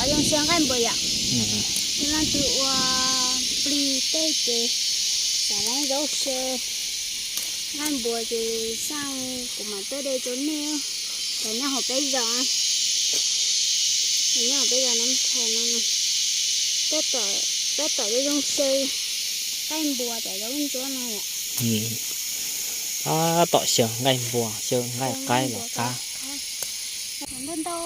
Zoo xyaw nqaij npua yom. Leej twg ua plig tej ces xav laib zaub xyaw nqaij npua ces xaj kuv mam tuaj de rau nej. Cov nyob hauv peb zos, cov nyob hauv peb zos Nab Thas no, tab tom zoo xyaw nqaij npua cov zaub ntsuab no yom. Tab tom xyaw nqaij npua, xyaw nqaij qaib los qab. Ntau ntau,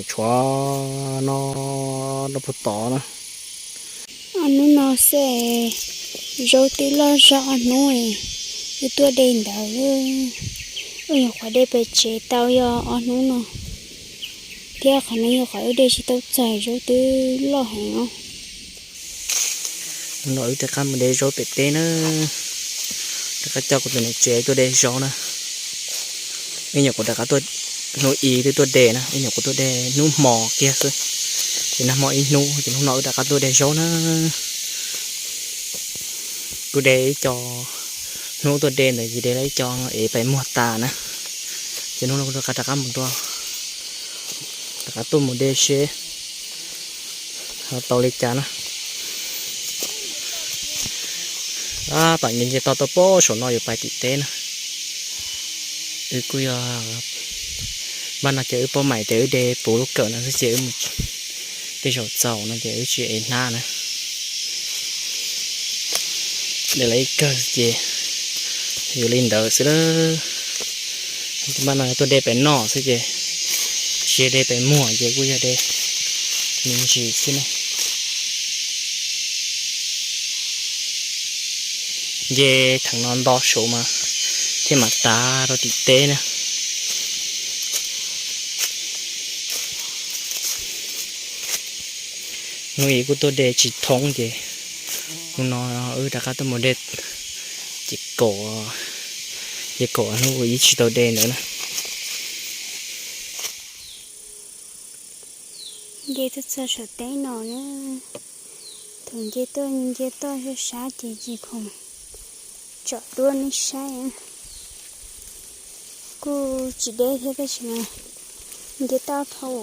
tshuav no, no puag tod na. Hnub no xwb, zaub twb loj zog ob hnub, wb tuaj de ntawd. Wb nyuam qhuav de pem tsev tau yog ob hnub no, thiab qhov no yog qhov wb de tsis tau txog, zaub twb loj heev os. Hnub no wb rov qab mus de zaub pem teb na, rov qab coj kuv tus niam tsev tuaj de zaub na. Ib nyuam qhuav rov qab tuaj, hnub ib twb tuaj de na, ib nyuam qhuav tuaj de hnub hmo kiag xwb, ces nag hmo ib hnub ces hnub no wb rov qab tuaj de zaub na. Kuv de ib co, hnub tuaj de ntawd ces de lawm ib co ev pais muag tas na, ces hnub no kuv rov qab, rov qab mus tua, rov qab tuaj mus de seb ho tau li cas na. Pam nce nce toj tuaj pem saum no yuav pais tim teb na. Wb kuj yog, npaj no ces wb paub mais tias wb de puv lub kawm no xwb ces wb mus, tej zaum txaus no ces wb tsis ev hnab na. De lawm ib kawm ces yuav li ntawd xwb lawm. Npaj no tuaj de pem noj xwb ces tsis de pem muag ces kuj yog de me ntsis xwb na. Nce theem no nto saud mas thiaj mam tas rau tim teb na. Hnub ib kuj tuaj de tsis thoob ces hnub no wb rov qab tuaj mus de, ces kaum, ces kaum hnub ib tsis tau de ntawd na. Nce tuaj txog saum teb no na, thaum nce tuaj nce toj sab sab ces tsis khoom tsom duab nej saib. Kuj tsis deb thiab tab sis mas nce toj dhau,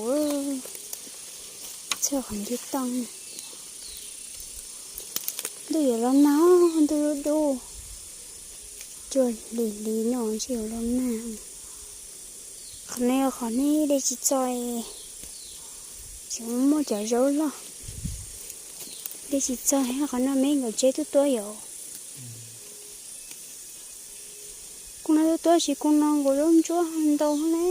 txhawj qhov nce toj. Ntuj yuav los nag, ntuj dub dub, cua hlis hlis no ntshe yuav los nag. Qhov no yog qhov nej de tsis txog, tsis muaj cov zaub loj, de tsis txog thiab. Qhov no me nkawd tseb tuaj tuaj yom. Kuv no tuaj tuaj tsis, kuv no nkaus zaub ntsuab ntau ne.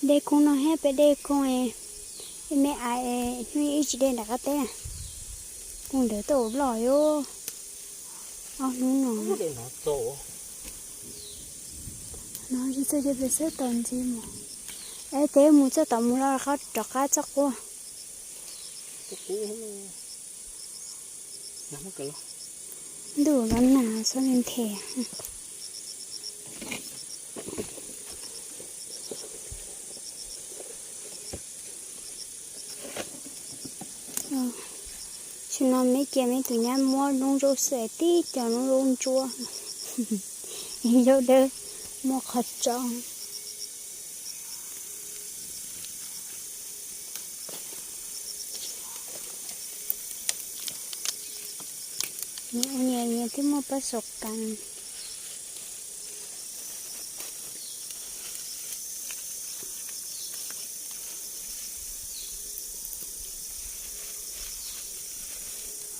De kuv no thiab peb de koog, me ais hnub ib tsis de nram qab teb. Kuv ntawd tau loj yom, ob hnub no. No tsis txog ces peb xub tom ntxiv mus, es tes mus txoj tom mus los qhov rov qab txoj quaj. Ntuj los nag xob nthe. Tam sim no me cia me tus nyab muab noob zaub xwb, tib co noob zaub ntsuab, zaub dawb, muab qhov tso. Nyias ua nyias, nyias twb muaj pab xaus kas.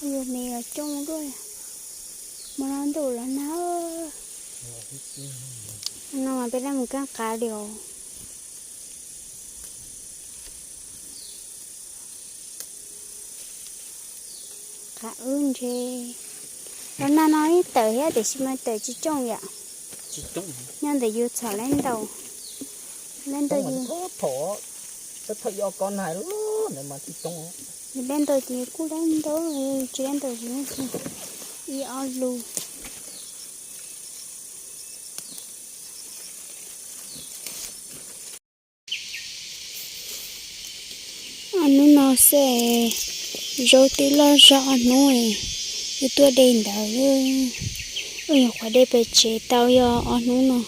Yuav me los coob dua, hmo no ntuj los nag. No mas peb lam mus kaj qav li os. Qav wb ntshe los nag no ib tawm thiab tiam sis mas tawm tsis coob yom. Nyob ntawm yus txhom laib ntaus, laib ntaus yus, yus laib ntaus ces kuj laib ntaus, tsis laib ntaus ces ib ob lus. Hnub no xwb, Zaub twb loj zog ob hnub, wb tuaj de ntawd. Wb nyuam qhuav de pem tsev tau yog ob hnub no,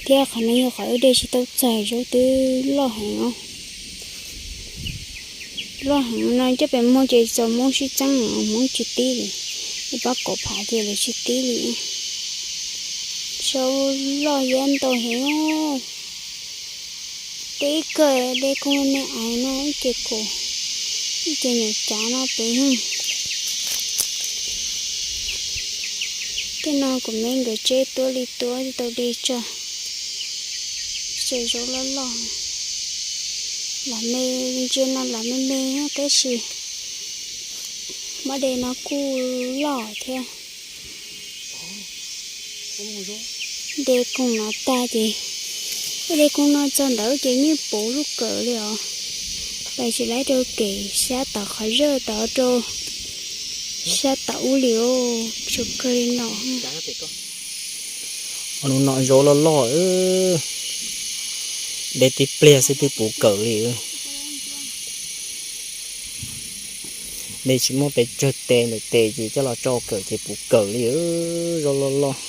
thiab qhov no yog qhov wb de tsis tau txaus, zaub twb loj heev os. Loj heev no coj pem muag ces txaus Hmoob sib txeeb, Hmoob tsis tib li. Ib pab kaum phav ces lawv tsis tib li. Zaub loj yab ntau heev. De ib kawm de koog me me aiv no ib ce kaum, ib ce nyuam cav no pem. Tej no kuv me nkawd tseb tuab li tuab tsis tau de tso. Tsev zaub loj loj, lam me, ntsia no lam me me tab sis mab de no kuj loj thiab. De koog no tag ces, de koog no txog ntawd ces yeej puv lub kawm li os. Pais tsis laib rau kev sab tom qhov zawj tod rau sab tom ub li os, tsuas kawg li no. Hnub no zaub loj loj, de tib pliag xwb twb puv kawm li. De tsis muaj pes tsawg tes ntawm tes ces coj los tso kawm ces puv kawm li, zaub loj loj.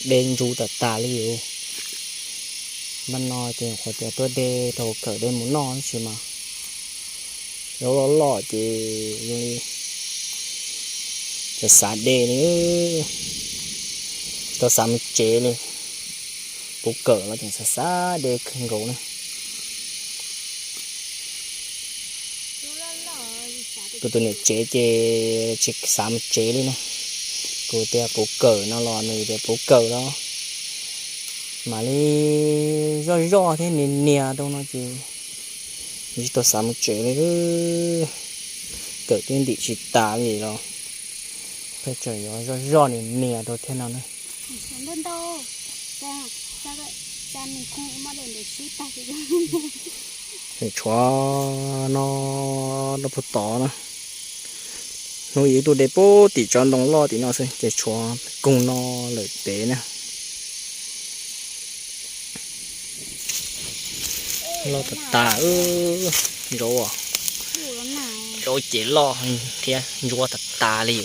De ntsuv tas tas li os. Npaj no ces qhuav tias tuaj de rau kawm de mus noj tab sis mas zaub loj loj ces zoo li tseem xav de li, tau xav mus tsev li. Puv kawm los tseem xav xav de kawg nkaus na. Kuv tus niam tsev ces tsis xav mus tsev li na. Kuv tias puv kawm no los nws tias puv kawm los mam li zoj zoj thiab nias nias rau no ces tsis tau xav mus tsev li. Kawm twb ntim tsis tas li los peb tseem yuav zoj zoj nias nias rau thiab no na. Tshuav no rau puag tod na. Hnub ib tuaj de puag tim tsob ntoo loj tim no xwb ces tshuav koog no lawm pem na. Loj tas tas, zaub, zaub ces loj thiab ntsuab tas tas li.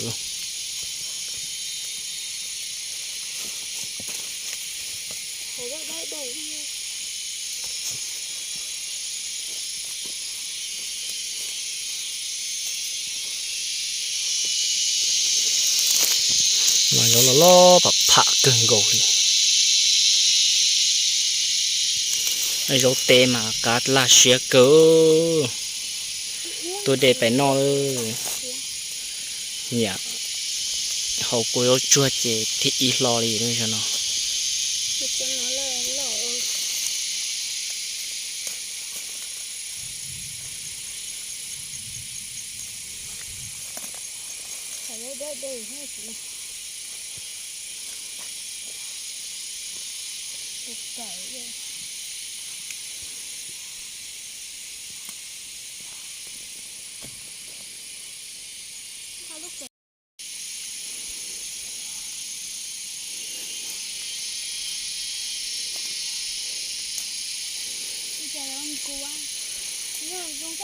Mas zaub los loj pam pham kawg nkaus li. Zaub teb mas qab laj siab kawg. Tuaj de pem noj lawm. Niam hau kua zaub tsuag ces thib ib hlo li no.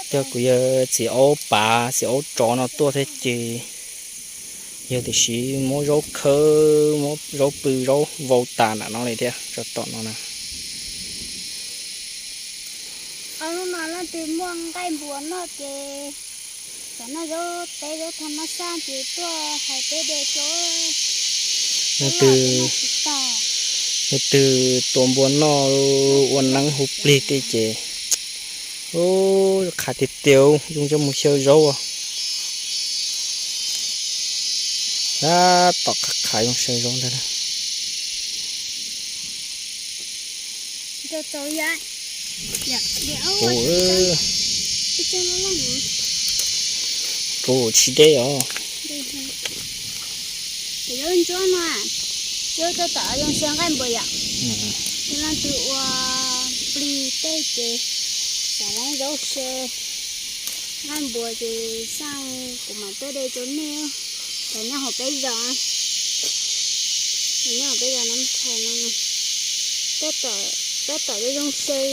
Cov kuv yawg txiv aub pav txiv aub tsov no tuaj thiab ces yog tiam sis muab zaub khawb, muab zaub pw, zaub vau tas nram no li thiab tso tom no na. Hnub no leej twg muaj nqaij npua noj ces xav noj zaub teb zaub thaj mab sab ces tuaj hais peb de tso. Leej twg, leej twg tua npua noj ua neeb hu plig tej ces, u, qhav tiag tiag, zoo coj mus xyaw zaub. Tab tom qhav qhav zoo xyaw zaub ntag. Kuv, kuv tsis deb os. Zaub ntsuab no, zaub tuaj tom zoo xyaw nqaij npua yom. Leej twg ua plig tej ces xav leej zaub xyaw nqaij npua ces xaj kuv mam tuaj de rau nej. Cov nyob hauv peb zos, cov nyob hauv peb zos no, tab tom zoo xyaw.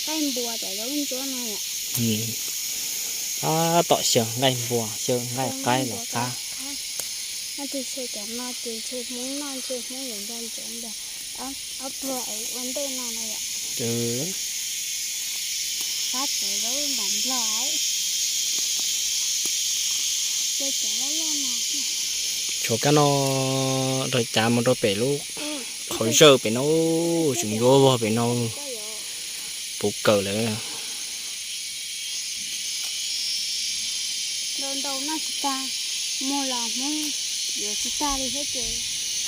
Nqaij npua cov zaub ntsuab no yom. Tab tom xyaw nqaij npua, xyaw nqaij qaib los qab. Noj twg xyaw cov no ces ntshe Hmoob noj, ntshe Hmoob yuav nco ntsoov ntag. Ob pluag es ua ntej no no yom. Qab cov zaub nram Nplog. Cov loj loj no. Tshuav kab no rau cav mus rau pem lub qhov zawj pem no, tseem ntsuab vog pem no, puv kawm lawm. Ntau ntau noj tsis tag, muag los Hmoob yuav tsis tag li thiab ces.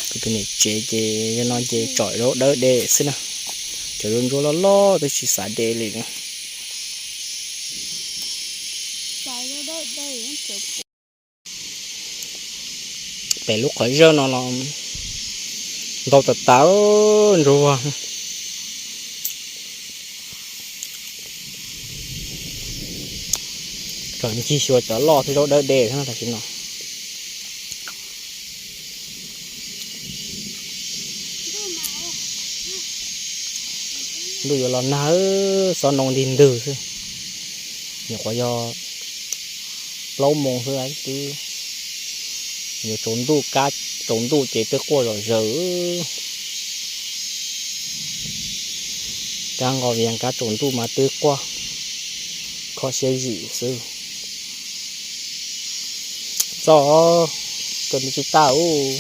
Kuv tus niam tsev ces yog no ces tsom zaub dawb de xwb na. Cov zaub ntsuab loj loj twb tsis xav de li. Pem lub qhov zawj no los ntau tas tas ntsuab vog. Tsom ncig xyuas cov loj thiab zaub dawb de xwb tam sim no. Ntuj yuav los nag, xob noo ntig ntwg xwb. Nyuam qhuav yog plaub moos xwb twb yuav tsaus ntuj, kab tsaus ntuj ces twb quaj zom zaws. Kab nqos vias kab tsaus ntuj mas twb quaj kho siab zim xwb. Txog kawg tsis tag ub.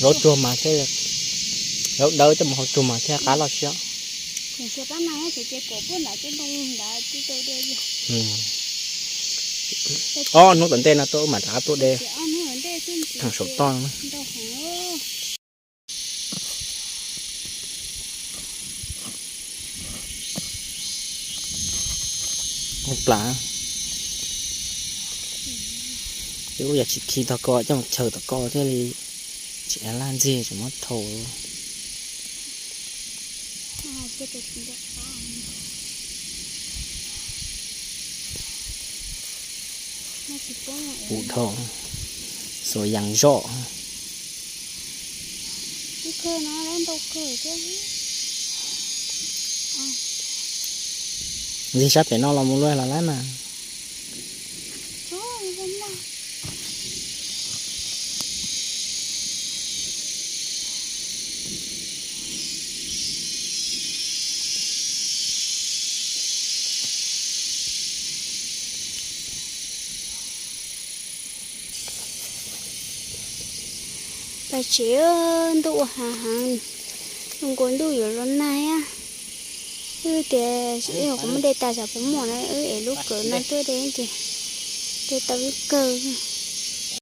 Zaub tsuag mas thiaj, zaub dawb coj mus hau tsuag mas thiaj qab loj siab. Ob hnub tom ntej no tuaj mam rov qab tuaj de. Thaum saum toj. Ub plas. Ub, yog tsis khi tog ko coj mus chaw tom ko thiaj li tsis laj ntxiag tsis muab thau. Ub dhau, xuas yees zoj. Ntxig sab pem no los mus luaj los lawm mas. Pais tsev, ntuj ua hav heev, zoo nkaus ntuj yuav los nag thiab. Wb tias ib qho kuv muab de tas tsam puas muaj na, wb ev lub kawm no tuaj de ces de tau ib kawg.